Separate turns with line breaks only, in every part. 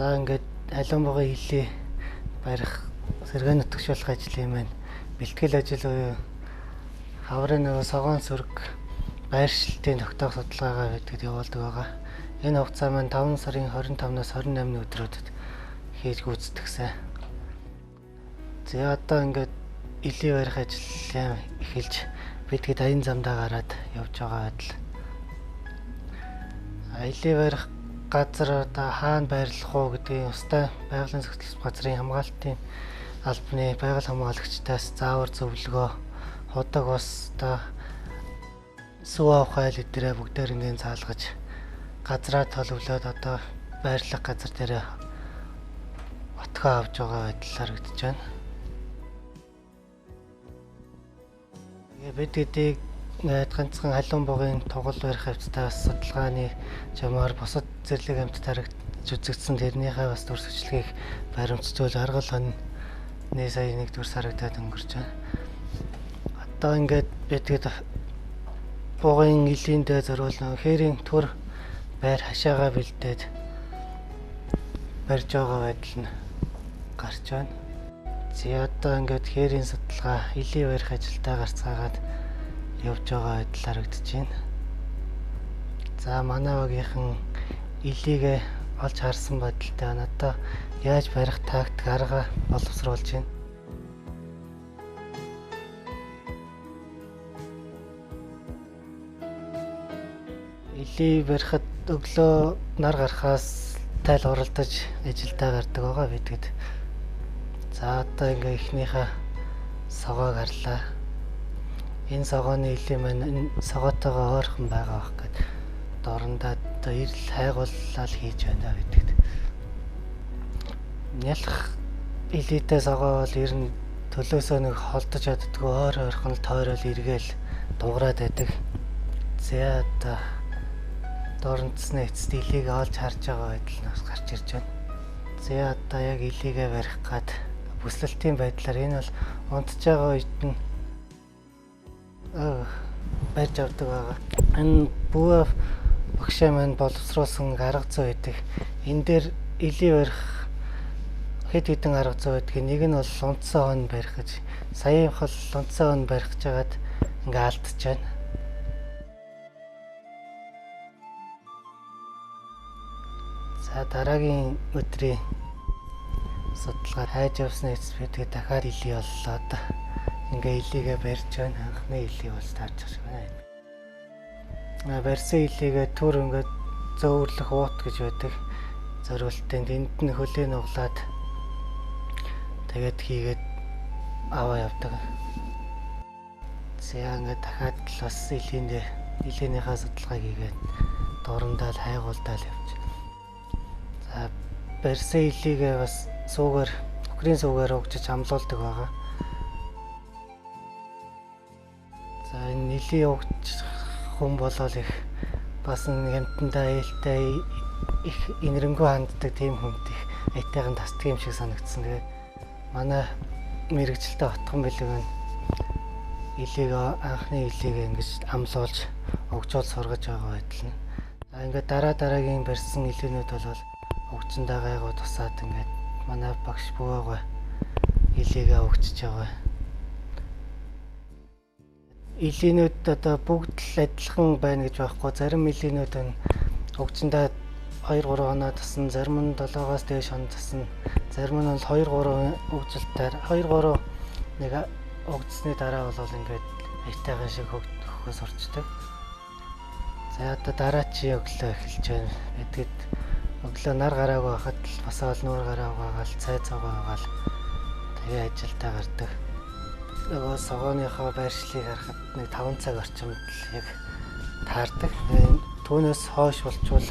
За ингээд халуун бугын илий барих сэргээн нутагшуулах ажлын маань бэлтгэл ажил буюу хаврын нөгөө согоон сүрэг байршилтын тогтоох судалгаагаа бидэд явуулдаг байгаа. Энэ хугацаа маань 5 сарын 25-наас 28-ны өдрүүдэд хийж гүйцэтгэсэн. За одоо ингээд илий барих ажил эхэлж бидэд аян замдаа гараад явж байгаа байдал. Илий барих газар одоо хаана байрлах уу гэдгийг устай байгалийн зохицол газрын хамгаалтын албаны байгаль хамгаалагчдаас заавар зөвлөгөө, худаг ус одоо сүү авах айл эдэрээ бүгдээр ингээд заалгаж газраа толвлоод одоо байрлах газар дээр отгоо авч байгаа байдал харагдаж байна. Тэгээ бид гэдгийг ингээд ганцхан халуун бугын тугал барих хавцтай бас судалгааны жамаар бусад зэрлэг амьтад харагдаж үзэгдсэн тэрнийхээ бас дүрс хөчлөгийг баримтжуул аргал хоньны сая нэг дүрс харагдаад өнгөрч байна. Одоо ингээд бид бугын илийндээ зориулсан хээрийн төр байр хашаагаа бэлдээд барьж байгаа байдал нь гарч байна. За одоо ингээд хээрийн судалгаа илий барих ажилдаа гарцгаагаад явж байгаа байдал харагдаж байна. За манай багийнхан илийгээ олж харсан байдалтай байна. Одоо яаж барих тактик арга боловсруулж байна. Илий барихад өглөө нар гарахаас тайл уралдаж ажилдаа гардаг байгаа бидэд. За одоо ингээ эхнийхээ согоог харлаа. Энэ согооны илийн маань энэ согоотойгоо ойрхон байгаа байх гээд дорндоо одоо ирэл хайгууллал хийж байна бидэд. Нялх илийтэй согоо бол ер нь төлөөсөө нэг холдож чаддгүй ойр ойрхон л тойрол эргээл дуграад байдаг. За одоо дорндсны эцэст илийг олж харж байгаа байдал нь бас гарч ирж байна. За одоо яг илийгээ барих гад бүслэлтийн байдлаар энэ бол унтж байгаа үед нь барьж авдаг байгаа. Энэ бүүэ багшаа маань боловсруулсан арга зүй байдаг. Энэ дээр илий барих хэд хэдэн арга зүй байдаг. Нэг нь бол унтсан хон барих гэж. Саяын хол унтсан хон барих гэж хагаад ингээ алдчихж байна. За дараагийн өдрийн судалгаа хайж явсны эцэс бидэд дахиад илий боллоо. Одоо ингээ илийгээ барьж байна. Анхны илий бол таарч шиг байна. Барьсан илийгээ түр ингээд зөөвөрлөх уут гэж байдаг. Зориултын тэнд нь хөлөө нуглаад тэгээд хийгээд аваа явдаг. За ингээд дахиад л бас илийнийхээ судалгааг хийгээд дурандаа л хайгуулдаал явж. За барьсан илийгээ бас суугаар өхрийн суугаар угжиж амлуулдаг байгаа. За энэ илий угжих хүн болол их бас хямтандаа ээлтэй их инэрэнгүй ханддаг тийм хүнд их аятайхан тасдаг юм шиг санагдсан. Тэгээд манай мэрэгчлээ отхон бэлэг нь илийг анхны илийг ингэж амлуулж угжуул сургаж байгаа байдал нь. За ингээд дараа дараагийн барьсан илүүнүүд бол угжиндаа гайгүй тусаад ингээд манай багш бүүгөө илийгээ угчиж байгаа. Илийнүүд одоо бүгд л адилхан байна гэж байхгүй. Зарим илийнүүд нь угжиндаа 2 3 оноо тасна, зарим нь 7-оос дээш он тасна, зарим нь бол 2 3 угжилтаар 2 3 нэг угжсны дараа бол ингээд аятайхан шиг хөхөө сурчдаг. За одоо дараачийн өглөө эхэлж байна. Тэгэд өглөө нар гараагүй байхад л босоод нүүр гараагаал цай цогоогоол тэгээ ажилдаа гардаг. Нөгөө согооныхоо байршлыг харахад нэг 5 цаг орчимд л яг таардаг. Түүнээс хойш болчвол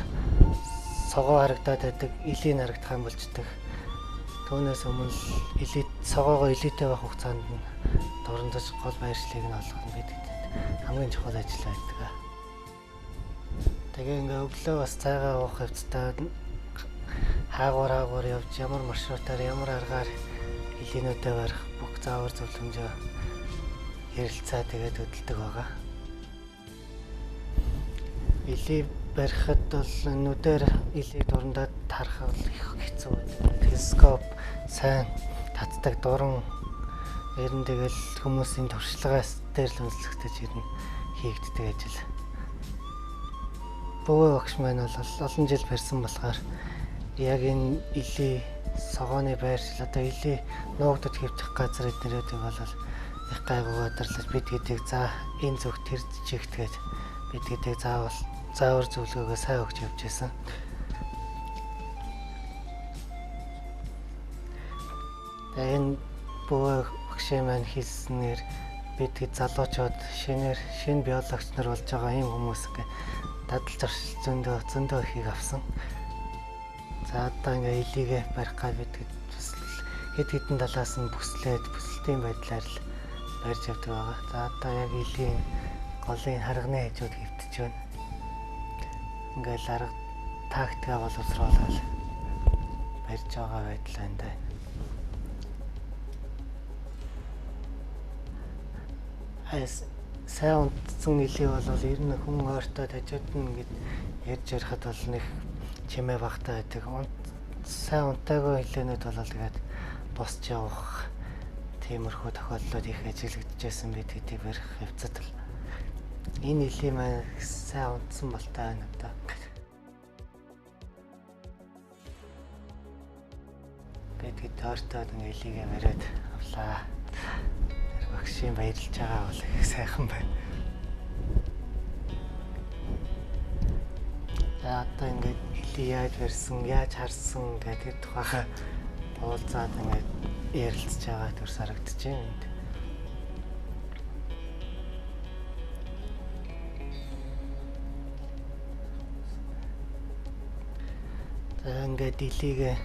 согоо харагдаад байдаг, илийн харагдах юм болчдөг. Түүнээс өмнө л согоогоо илийтэй байх хугацаанд нь дурандаж гол байршлыг нь олох нь бидэд хамгийн чухал ажил байдаг. Тэгээ ингээ өглөө бас цайгаа уух хэвцтэй хаагуур явж ямар маршрутаар ямар аргаар илийнүүдээ барих бүх заавар зөвлөмжөө ярилцаа тэгээд хөдөлдөг байгаа. Илий барихад бол нүдээр илийг дурандаад харах бол их хэцүү байдаг. Телескоп сайн татдаг дуран ер нь тэгэл хүмүүсийн туршлагаас дээр л үнэлэгдэж ер нь хийгддэг ажил. Бөвөө багш маань бол олон жил барьсан болохоор яг энэ илий согооны байршил одоо илий нуугдаж хэвтэх газар эднэрүүдийг бол их гайгүй гадарлаж бид гэдгийг за энэ зүг тэр чигт гэж бид гэдгийг заавал заавар зөвлөгөөгөө сайн өгч явж байсан. Тэгээ энэ бөвөө багшийн маань хэлснээр бид хэд залуучууд шинээр шинэ биологч нар болж байгаа ийм хүмүүс ингээ дадал зуршил зөндөө ихийг авсан. За одоо ингээ илийгээ барих гал бид хэд хэдэн талаас нь бүслээд бүсэлтийн байдлаар л барьж явдаг байгаа. За одоо яг илийн голын харганы хажууд хэвтэж байна. Ингээл арга тактика боловсруулаад барьж байгаа байдал байна да. Сайн унтсан илий бол ер нь хүн ойртой хажууд нь ингээд ярьж ярихад бол нэг чимээ багтаа байдаг. Сайн унтаагүй илээнүүд бол тэгээд босч явах тиймэрхүү тохиолдлууд их ажиглагдчихсэн бид гэдгийг барих явцад л энэ илийн маань сайн унтсан болтой байна одоо. Бид хэд ойртоод ингээ илийгээ бариад авлаа. Багшийн баярлж байгаа бол их сайхан байна. За одоо ингээд илий яаж барьсан, яаж харсан гэдэг тухайга уулзаад ингээд ярилцж байгаа төрс харагдаж байна. За ингээд илийгээ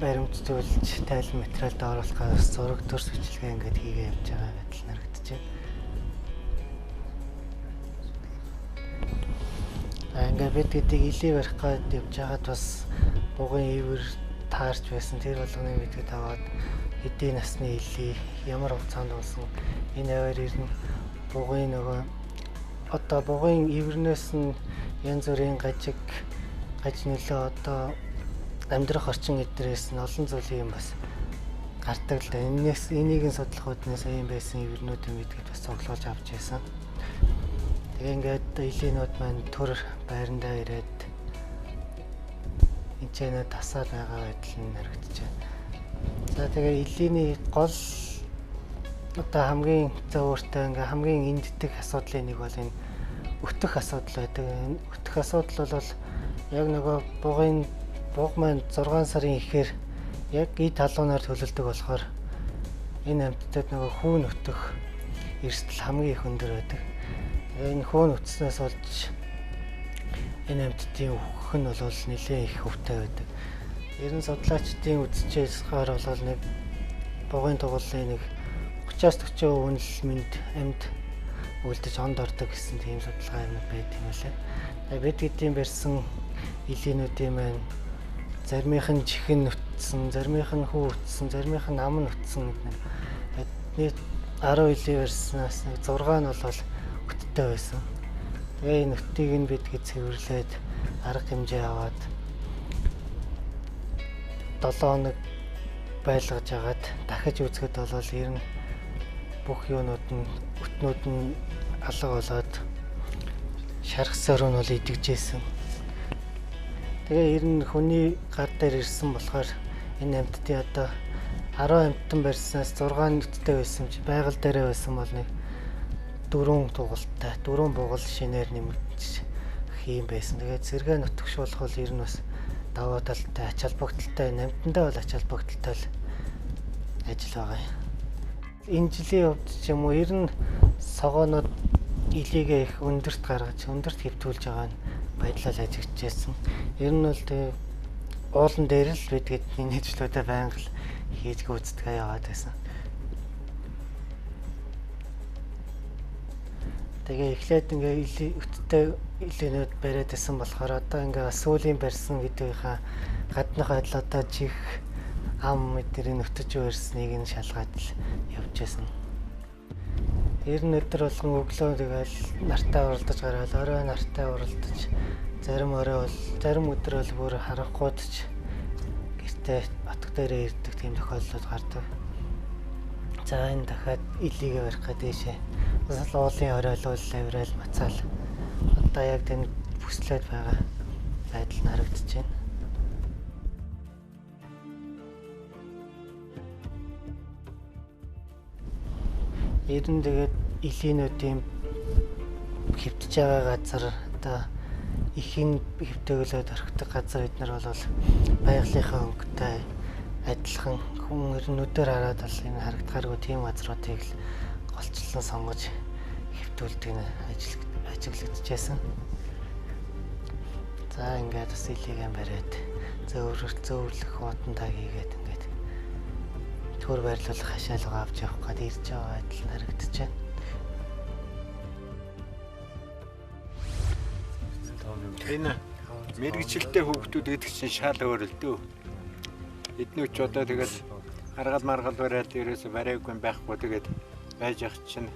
баримтжуулж тайлан материалд оруулах бас зураг төрс бичлэгээ ингээд хийгээ явж байгаа байдал харагдаж байна. За ингээд бид гэдгийг илий барих гээд явж байхад бас бугын ивэр таарч байсан. Тэр болгоныг бидгэд аваад хэдийн насны илий ямар хугацаанд болсон энэ аваар ер нь бугын нөгөө одоо бугын ивэрнээс нь янз бүрийн гажиг гаж нөлөө одоо амьдрах орчин эдрээс нь олон зүйлийн юм бас гардаг л да. Энээс энийг нь судлах үднээс юм байсан ивэрнүүд юм гэдгээд бас цуглуулж авч байсан. Тэгээ ингээд илийнүүд маань төр байрандаа ирээд энэ ч нэ тасаад байгаа байдал нь харагдаж байна. За тэгээ илийний гол одоо хамгийн зөөвөртэй ингээ хамгийн энддэг асуудлын нэг бол энэ өтөх асуудал байдаг. Энэ өтөх асуудал бол яг нөгөө бугын буг маань 6 сарын ихээр яг эд халуунаар төлөлдөг болохоор энэ амьтдад нөгөө хүүн өтөх эрсдэл хамгийн их өндөр байдаг. Энэ хүүн өтснөөс болж энэ амьтдын үхэх нь бол нэлээд их хөвтэй байдаг. Ер нь судлаачдын үзчихээр бол нэг бугын тугуулын нэг 30-аас 40% нь л мэд амьд үлдэж онд ордог гэсэн тийм судалгаа юм байд юм лээ. Бид гэдгийн барьсан илийнүүдийн маань заримынх нь чихэн нүтсэн, заримынх нь хүү үтсэн, заримынх нь ам нь үтсэн гэдэг нэг. Нийт 10 илий барьснаас нэг 6 нь бол өттэй байсан. Тэгээ энэ өтийг нь бид гэж цэвэрлээд арга хэмжээ аваад 7 хоног байлгаж агаад дахиж үзэхэд бол ер нь бүх юунууд нь өтнүүд нь алга болоод шарх сорь нь бол идэгжсэн. Тэгээ ер нь хүний гар дээр ирсэн болохоор энэ амьтдын одоо 10 амьтан барьснаас 6 нүдтэй байсан чи байгаль дээрээ байсан бол нэг 4 тугалтай, 4 бугал шинээр нэмэгдэж хийм байсан. Тэгээд сэргээ нутагш болох бол ер нь бас давуу талтай, ач холбогдолтой, амьтандаа бол ач холбогдолтой л ажил байгаа юм. Энэ жилийн хувьд ч юм уу ер нь согоонууд илийгээ их өндөрт гаргаж, өндөрт хэвтүүлж байгаа нь байдлал ажиглажсэн. Ер нь бол тэгээ уулан дээр л бид энэ ажлуудаа байнга л хийж гүйцэтгэе яваад байсан. Тэгээ эхлээд ингээ өттэй илэнүүд бариад байсан болохоор одоо ингээ сүүлийн барьсан гэдгийнхаа гаднах байдал одоо чих ам эднэрийн өтөж барьсныг нь шалгаад л явж байсан. Ер нь өдөр болгон өглөө тэгэл нартай уралдаж гараал, орой нартай уралдаж, зарим орой бол зарим өдөр бол бүр харахгүй ч гэртээ отог дээрээ ирдэг тийм тохиолдлууд гардаг. За энэ дахиад илийгээ барих гээд дээшээ. Бас л уулын оройлуул авираал мацаал. Одоо яг тэнд бүслээд байгаа байдал нь харагдаж байна. Ер нь тэгээд илийнүүдийн хэвтэж байгаа газар одоо ихэн хэвтээглээд орхидог газар эднэр бол байгалийнхаа өнгөтэй адилхан хүн ер нь нүдээр хараад бол энэ харагдахааргүй тийм газруудыг л голчлон сонгож хэвтүүлдэг нь ажиглагдчихсэн. За ингээд бас илийгэн бариад зөөвөрлөх хуудандаа хийгээд ингээд төр байрлуулах хашаалгаа авч явах гээд ирж байгаа байдал нь харагдаж байна.
Энэ мэргэжилтэй хүүхдүүд гэдэг чинь шал өөр л дөө. Эднүү ч одоо тэгэл аргал маргал бариад ерөөсө бариагүй юм байхгүй, тэгээд байж ах чинь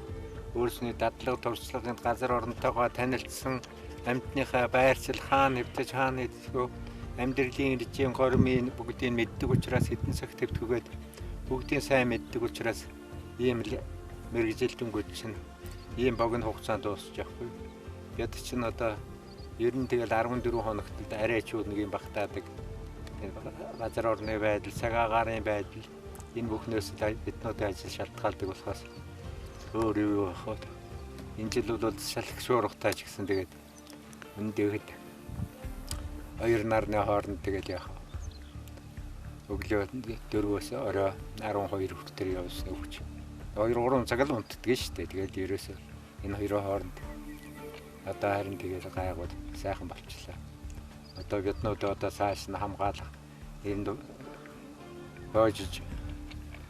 өөрсний дадлага туршлагын газар оронтойгоо танилцсан, амьтныхаа байршил хаана хэвтэж хаана хэвтэх амьдралын режим гормын бүгдийг мэддэг учраас хэдэн цаг хэвтгэгээд бүгдийг сайн мэддэг учраас ийм л мэргэжилтэнгүүд чинь ийм богино хугацаанд дуусч явахгүй. Бид чинь одоо ер нь тэгэл 14 хоногт арай ч нэг юм багтаадаг. Газар орны байдал, цаг агаарын байдал энэ бүхнээс биднүүдийн ажил шалтгаалдаг болохоос өөр юу байх вэ? Энэ жил бол шалх шуургатай ч гэсэн тэгээд өндөөхөд хоёр нарны хооронд тэгэл яах вэ? Өглөө 4-өөс орой 12 хүртэл явсан өгч. 2-3 цаг л унтдаг шүү дээ. Тэгээд ерөөсөө энэ хоёрын хооронд одоо харин тэгээд гайгууд сайхан болчихлоо. Одоо биднүүд одоо цааш нь хамгаалах, энд боожиж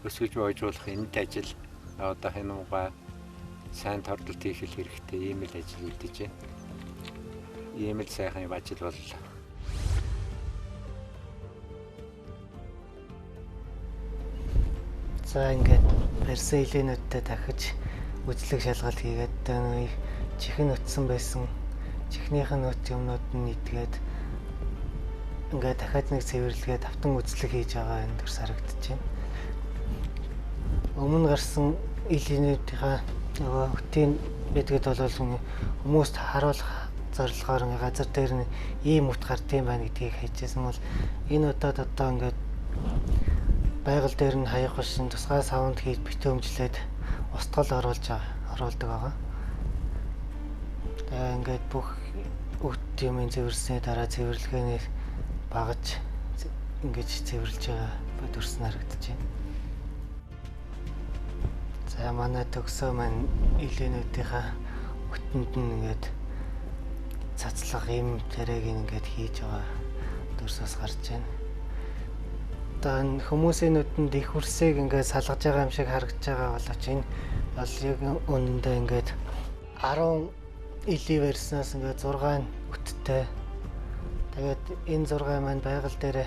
өсгөж боожуулах энд ажил одоо хянамга сайн тордолт хийх хэрэгтэй ийм л ажил үлдэж байна. Ийм л сайхан ажил боллоо.
За ингээд барьсан илээнүүдтэй дахиж үзлэг шалгалт хийгээд чихэн өтсөн байсан. Чихнийх нь өт юмнууд нь идгээд ингээд дахиад нэг цэвэрлэгээ давтан үзлэг хийж байгаа энэ төрс харагдаж байна. Өмнө гарсан илээнүүдийнхаа нөгөө өтийн бидгэд бол хүмүүст харуулах зорилгоор ингээд газар дээр нь ийм өт гардыг байна гэдгийг хайжсэн бол энэ удаад одоо ингээд байгаль дээр нь хаяг шин тусгай савнд хийж битүүмжлээд устгал оруулж оруулдаг байгаа. Тэгээ ингээд бүх өт юмын цэвэрлсэний дараа цэвэрлэгээний багаж ингэж цэвэрлж байгаа төрс нь харагдаж байна. За манай төгсөө маань илээнүүдийнхаа өтөнд нь ингээд цацлага юм тариаг ингээд хийж байгаа төрс бас гарч байна. Одоо энэ хүмүүсийн нүдэнд их хүрсийг ингээд салгаж байгаа юм шиг харагдаж байгаа боловч энэ бол яг үнэндээ ингээд 10 илий барьснаас ингээд 6 өттэй. Тэгээд энэ 6 маань байгаль дээр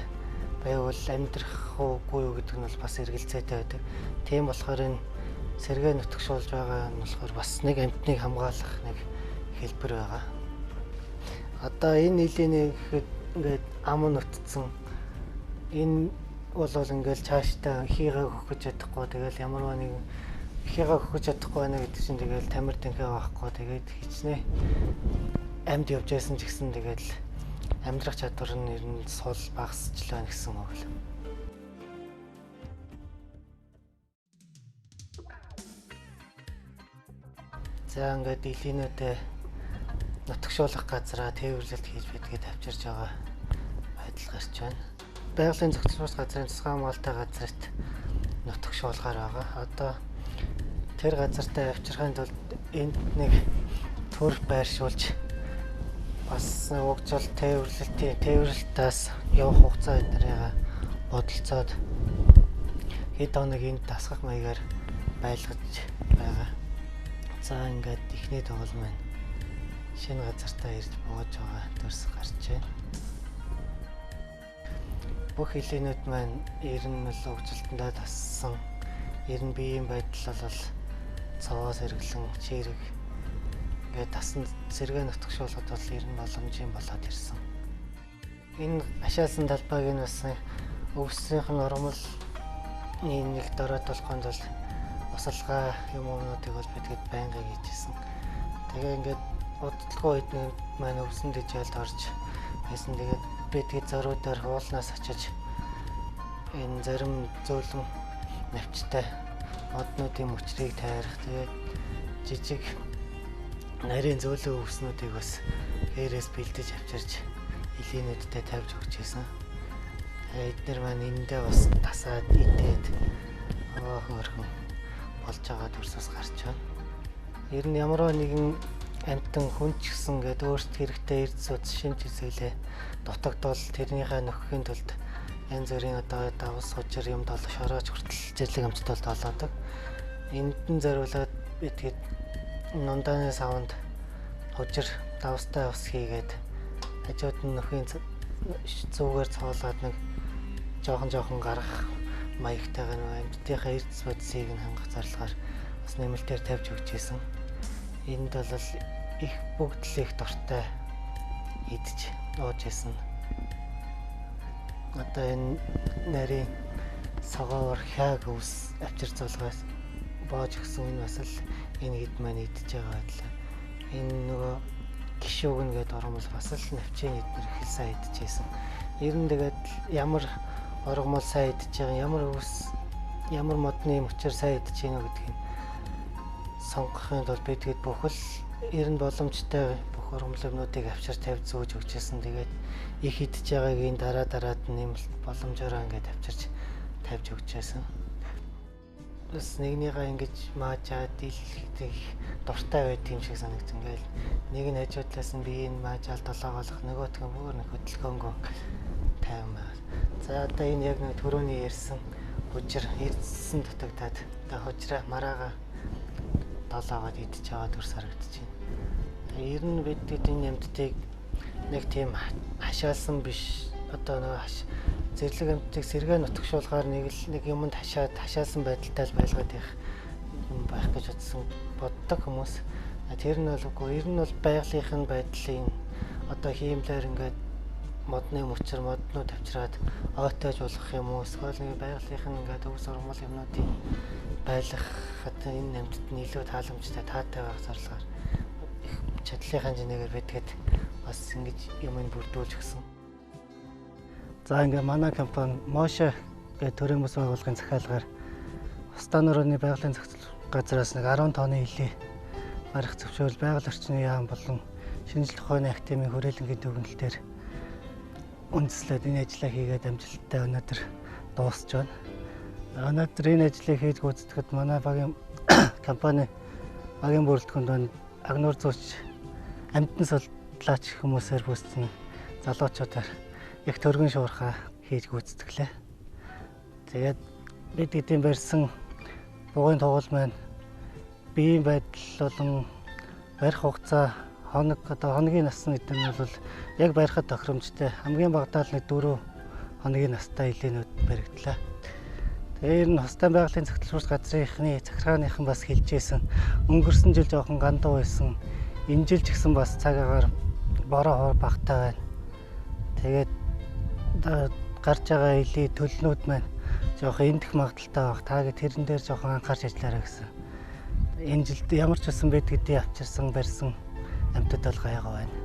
байвал амьдрах уугүй юу гэдэг нь бол бас эргэлзээтэй байдаг. Тийм болохоор энэ сэргээ нутагшуулж байгаа нь болохоор бас нэг амьтныг хамгаалах нэг хэлбэр байгаа. Одоо энэ илийний гэхэд ингээд ам нутцсан. Энэ бол ингээл цаашдаа хийгээ өгөх чадахгүй тэгэл ямар нэг хийгээ өгөх чадахгүй байна гэдэг чинь тэгэл тамир тэнхээ байхгүй тэгээд хичнээн амьд явж байсан ч гэсэн тэгэл амьдрах чадвар нь ер нь сул багасчлаа гэсэн үг л. За ингээд илийнүүдээ нутагшуулах газараа тээвэрлэлт хийж бидгээд авчирж байгаа байдал гарч байна. Байгалийн зохицуулах газрын тусгай хамгаалалттай газарт нутагшуулгаар байгаа. Одоо тэр газартаа авчирхын тулд энд нэг төр байршуулж бас угжил тээвэрлэлтийн тээвэрлэлтээс явах хугацаа эднэрийг бодолцоод хэд хоног энд дасгах маягаар байлгаж байгаа. За ингээд эхний тоглол маань шинэ газартаа ирж бууж байгаа төрс гарч байна. Бүх илээнүүд маань ер нь л угжилтандаа тассан. Ер нь биеийн байдал бол Саваа сэргэлэн, чирэг ингээд тасан сэргээ нутагшуулахад бол ер нь боломжийн болоод ирсэн. Энэ ашаалсан талбайг нь бас өвснийх нь ургамлын нэг дөрөд болохын тулд осолгаа юм уунуудыг бол бид байнгын хийжсэн. Тэгээ ингээд удалгүй үед нэг маань өвсөн тэжээлд орж байсан. Тэгээд бид зориудаар хуулнаас очиж энэ зарим зөөлөн навчтай моднуудын мөчрийг тайрах, тэгээд жижиг нарийн зөөлөн өвснүүдийг бас хээрээс бэлдэж авчирч элинүүдтэй тавьж өгч байсан. Эднэр маань эндээ бас тасаад идээд хөөрхөн болж байгаа төрсөс гарч байна. Ер нь ямар нэгэн амьтан хүн ч гэсэн гээд өөрт хэрэгтэй эрдэс судас шимт хэсэглээ дутагдвал тэрнийхээ нөхөхийн тулд янз бүрийн одоо давс хужир юм дол шорооч хүртэл зэрлэг амьтад бол долоодог. Энд нь зориулаад бид хэд нундааны савнд хужир давстай ус хийгээд хажууд нь нөхийн зүгээр цоолоод нэг жоохон гаргах маягтайгаар нэг амьтдынхаа эрдэс бодсыг нь хангах зорилгоор бас нэмэлтээр тавьж өгч байсан. Энд бол их бүгд л их дуртай идэж ууж байсан. Одоо энэ нарийн согоор хяг өвс авчир зулгаас боож өгсөн энэ бас л энэ хэд маань идэж байгаа байдлаа. Энэ нөгөө гişүүгэн гэдэг ургамал бас л навчийн эднэр их сайн идэж байсан. Ер нь тэгээд ямар ургамал сайн идэж байгаа, ямар өвс, ямар модны мөчөр сайн идэж гинэ гэдгийг сонгохын тулд бид хэд бүхэл ер нь боломжтой бүх ургамлуудыг авчир тавьж зөөж өгч байсан. Тэгээд их идэж байгааг энэ дараа дараад нэмэлт боломжоор ингээд авчирч тавьж өгч байсан. Бас нэгнийгаа ингэж маажаад дийлэх дуртай байд юм шиг санагдсан. Ингээл нэг нь хажуудлаас нь би энэ маажаал долоогоолох, нөгөөх нь бүр нэг хөдөлгөөнгөө тайван байгаа. За одоо энэ яг нэг төрөний ярьсан хужир эрдсэн дутагдаад одоо хужираа мараага долоогоод идэж байгаа дүрс харагдаж байна. Ер нь бид энэ амьтдыг нэг тийм хашаалсан биш, одоо нэг зэрлэг амьтдыг сэргээ нутагшуулгаар нэг л нэг юмд хашаад хашаалсан байдалтай л байлгаад их юм байх гэж бодсон боддог хүмүүс. Тэр нь бол үгүй, ер нь бол байгалийнхын байдлын одоо хиймлэр ингээд модны мөчөр моднууд авчираад ойтойж болох юм уу, эсвэл нэг байгалийнхын ингээд өвс ургамал юмнуудын байлгахад энэ амьтад нь илүү тааламжтай таатай байх зорилгоор их чадлынхаа хэмжээгээр бидгээд бас ингэж юм ин бүрдүүлж өгсөн. За ингээ манай компани Моша гэх төрийн бус байгууллагын захиалгаар Хустан нурууны байгалийн зохицол газраас нэг 10 тонны илээ барих зөвшөөрөл байгаль орчны яам болон шинжлэх ухааны академийн хүрээлэнгийн дүгнэлтээр үндэслээд энэ ажлаа хийгээд амжилттай өнөөдөр дуусч байна. Өнөөдөр энэ ажлыг хийж гүйцэтгэхэд манай багийн компани багийн бүрэлдэхүүнд байна агнуур зүйч, амьтан судлаач хүмүүсээр бүрдсэн залуучуудаар их төргөн шуурхаа хийж гүйцэтгэлээ. Тэгээд бид гэдэм барьсан бугын тугал маань биеийн байдал болон барих хугацаа хоног одоо хоногийн нас гэдэг нь бол яг барихад тохиромжтой. Хамгийн багадаа л нэг 4 хоногийн настай илээнүүд баригдлаа. Тэгээд ер нь Хустан байгалийн зохицуулах газрынхны захиргааныхан бас хэлж байсан. Өнгөрсөн жил жоохон гандуу байсан. Энэ жил ч гэсэн бас цаг агаар бороо хоор багатай байна. Тэгээд гарч байгаа илий төлнүүд маань жоохон эндэх магадaltaй баг. Та гэ тэрэн дээр жоохон анхаарч ажиллаарай гэсэн. Энэ жилд ямар ч байсан бид гэдгийг авчирсан барьсан амьтад бол гайгаа байна.